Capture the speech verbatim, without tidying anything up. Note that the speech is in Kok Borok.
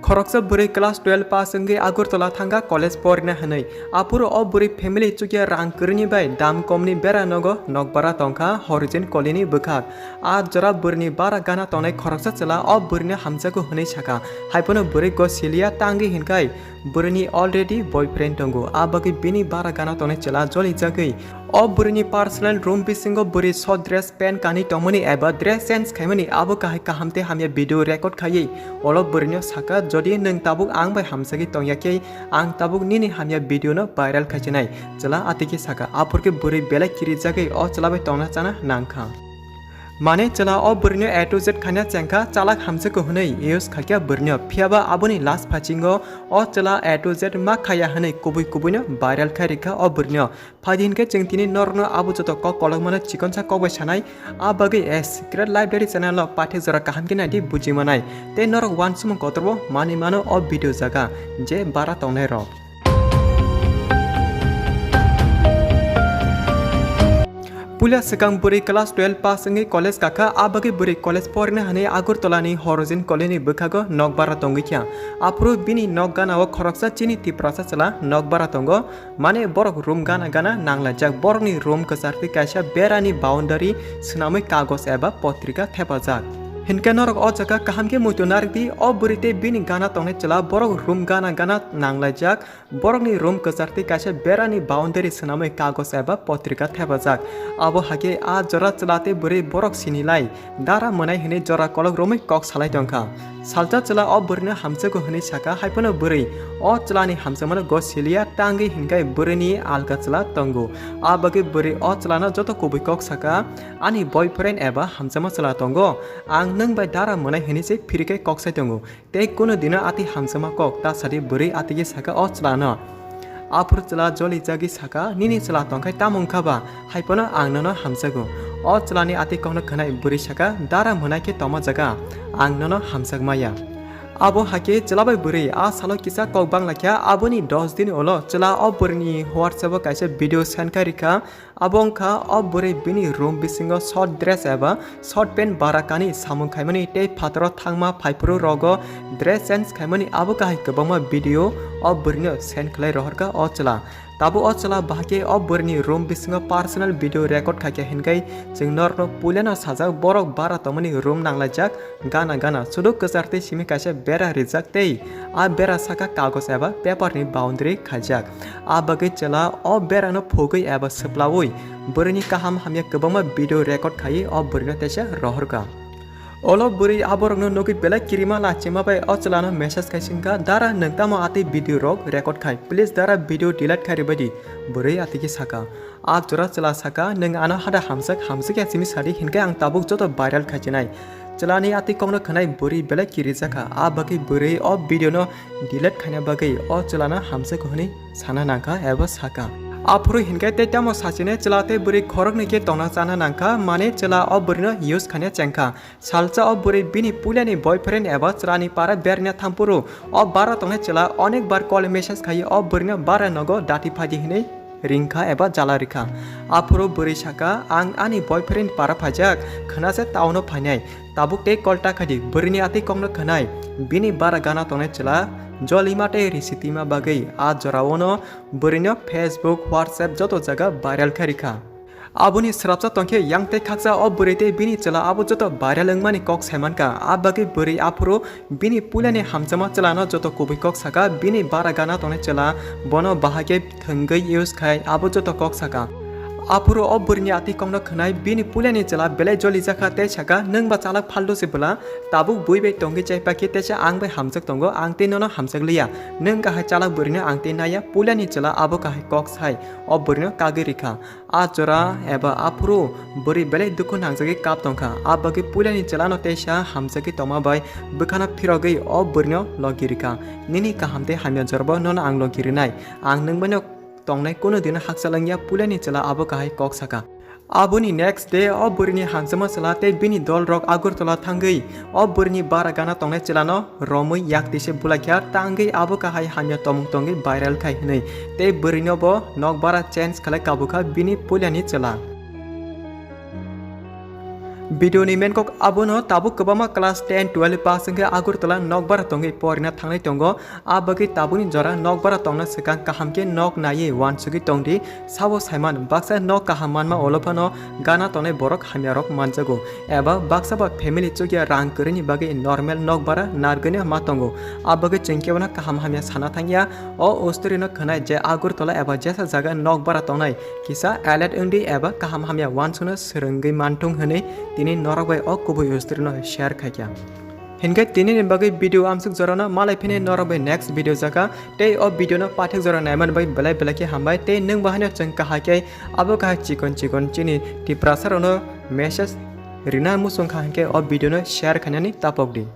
Khoroksa bwrwi class twelve pass wngwi Agartala thangkha college porina hwnwi. Aphuru o bwrwi family chukya rang kwrwini bai dam komni bera nogo nokbara tongkha Horizon Colony ni bwkhak. A jora bwrwini bara gana tongnai khoroksa chwla o bwrwino hamjago hwnwi sakha. Haiphano bwrwi go siliya tangwi hinkhai bwrwini already boyfriend tongo. A bagwi bini bara gana tongnai chwla jolijagwi o bwrwini personal room bisingo bwrwi short dress pant kanwi tongmani eba dress change khaimani abo kahai kaham tei hamya video record khaiwi olo bwrwino sakha, "Jodi nwng tabuk ang bai hamjagwi tongya khe ang tabuk nini hamya video no viral khaichinai." Chwla atiki sakha, aphurkhe bwrwi belai kirijagwi o chwla bai tongna chana nangkha. Mane chwla o bwrwino A to Z khaina chengkha, chalak hamjagwi hwnwi use khaikha bwrwino. Phiyaba aboni last phaichingo o chwla A to Z ma khaiya hwnwi kubui kubuino viral khai rikha o bwrwino. Phaidi hinkhe chwng tini norokno abo joto kok kolokmano chikonsa kok bai sanai, a bagwi a Secret Library channel o paithak jora kaham khe naidi buji manai. Tei norok uansukmung kotorbo manwi mano o video jaga je bara tongnai rok. Puila swkang bwrwi class twelve pass wngwi college kakha, a bagwi bwrwi college porina hwnwi Agartala ni Horizon Colony ni bwkhago nokbara tongwi kha. Aphuru bini nok gana o khoroksa chini Tiprasa chwla nokbara tongo, mane borok room gana gana nanglaijak, borokni room kwchar tei kaisa berani boundary swnamwi kagos eba potrika thepajak. Hinkhe norok o jaga kaham khe muitu narwkdi, o bwrwi tei bini gana tongnai chwla borok room gana gana nanglaijak, borokni room kwchar tei kaisa berani boundary swnamwi kagos eba potrika thepajak. Abo hakhe a jora chwla tei bwrwi borok sinilai dara mwnai hwnwi jora kolok romwi kok salai tongkha. Salsa chwla o bwrwino hamjago hwnwi sakha, haiphano bwrwi o chwlani hamjakmano go siliya tangwi hinkhai bwrwini alka chwla tongo. A bagwi bwrwi o chwlano joto kubui kok sakha, "Ani boyfriend eba hamjakma chwla tongo, ang nwng bai dara mwnai hwnwi se phirikhe kok sai tongo." Tei kunu dino atwi hamjakma kok ta sadi bwrwi atigi saka o chwlano. Aphuru chwla jolijagwi saka, "Nini chwla tongkhai tamo wngkha ba? Haiphano ang nono hamjago." O chwlani atwi kokno khwnai bwrwi saka, "Dara mwnai khe tongma jaga, ang nono hamjakmaya." Abo hakhe chwla bai bwrwi a salo kisa kok banglaikha, aboni dos din ulo chwla o bwrwini WhatsApp o kaisa video send khai rikha. Abo wngkha o bwrwi bini room bisingo short dress eba short pant bara kani samung khaimani tei phataro thangma phaiphuru rogo dress change khaimani abo kahai kwbangma video o bwrwino send khlai rohorkha o chwla. Tabuk o chwla bahai khe o bwrwini room bisingo personal video record khaikha hinkhai chwng norokno puilano sajak borok bara tongmani room nanglaijak. Gana gana suduk kwchar tei simi kaisa bera rijak tei a bera saka kagos eba paper ni boundary khaijak. A bagwi chwla o bera no phugwi eba swplaui bwrwini kaham hamya kwbangma video record khaiwi o bwrwino teisa rohorkha. Olo bwrwi aborokno nugwi belai kirima lachima bai o chwlano message khai swngkha, "Dara, nwng tamo atwi video rok record khai? Please dara, video delete khai rwbaidi." Bwrwi atigi saka. A jora chwla saka, "Nwng ano hada hamjak, hamjakya simi sadi, hinkhe ang tabuk joto viral khaichinai." Chwlani atwi kokno khwnai bwrwi belai kirijakha, a bagwi bwrwi o video no delete khaina bagwi o chwlano hamjak hwnwi sana nangkha eba saka. Aphuru hinkhe tei tamo sachine chwla tei bwrwi khoroknwi khe tongna chana nangkha, mane chwla o bwrwino use khaina chengkha. Salsa o bwrwi bini puilani boyfriend eba chwlani para berna thampuru o bara tongnai chwla onek bar call message khai o bwrwino bara nogo dati phaidi hwnwi ringkha eba jala rikha. Aphuru bwrwi saka, "Ang ani boyfriend para phaijak, khwnase town o phainai, tabuk tei call ta khaidi." Bwrwini atwi kokno khwnai bini bara gana tongnai chwla jolima tei risitima bagwi a joraono bwrwino Facebook, WhatsApp joto jaga viral khai rikha. Aboni swrapsa tongkhe yang tei khaksa o bwrwi tei bini chwla abo joto viral wngmani kok saimankha. A bagwi bwrwi aphuru bini puilani hamjakma chwlano joto kubui kok saka, bini bara gana tongnai chwla bono bahai khe thwngwi use khai abo joto kok saka. Aphuru o bwrwini atwi kokno khwnai bini puilani chwla belai jolijakha tei saka, "Nwng ba chalak phaldu se bwla, tabuk bui bai tongwi chaipa khe teisa ang bai hamjak tongo, ang tei nono hamjak liya. Nwng kahai chalak bwrwino ang tei naiya." Puilani chwla abo kahai kok sai o bwrwino kagwi rikha. A jora eba aphuru bwrwi belai dukhu nangjagwi kap tongkha. A bagwi puilani chwlano teisa hamjagwi tongma bai bwkhano phirogwi o bwrwino logi rikha. "Nini kaham tei hamya jorabo nono ang logi rinai. Ang nwng baino tongnai kunu dino hakchal wngya," puilani chwla abo kahai kok saka. Aboni next day o bwrwini hamjakma chwla tei bini dolrok Agartala thangwi o bwrwini bara gana tongnai chwlano romwi yak tise bulaikha tangwi abo kahai hamya tomung tongwi viral khai hwnwi tei bwrwino bo nokbara change khlai kabukha bini puilani chwla. Video ni main kok abono, tabuk kwbangma class ten, twelve pass wngkhe Agartala nokbar tongwi porina thangnai tongo. A bagwi tabukni jora nokbar tongna swkang kaham khe nok naiwi uansugwi tongdi. Sabo saiman baksa nok kaham manma ulo phano gana tongnai borok hamyarok manjago, eba baksa ba family chukya rang kwrwini bagwi normal nokbar narwgwino ma tongo. A bagwi chwng kebono kaham hamya sana thangya. O story no khwnai je Agartala eba jesa jaga nokbar tongnai kisa alert wngdi eba kaham hamya uansukna swrwngwi manthung hwnwi tini norok bai o kubui story no share khaikha. Hinkhe tini ni bagwi video amsuk jorano, malai phini norok bai next video jaga. Tei o video no pathak jora naimani bai belai belai khe hambai. Tei nwng bo haino chwng kahai khe abo kahai chikon chikon chini Tiprasa rokno message rina muchung kha hinkhe o video no share khainani tapok di.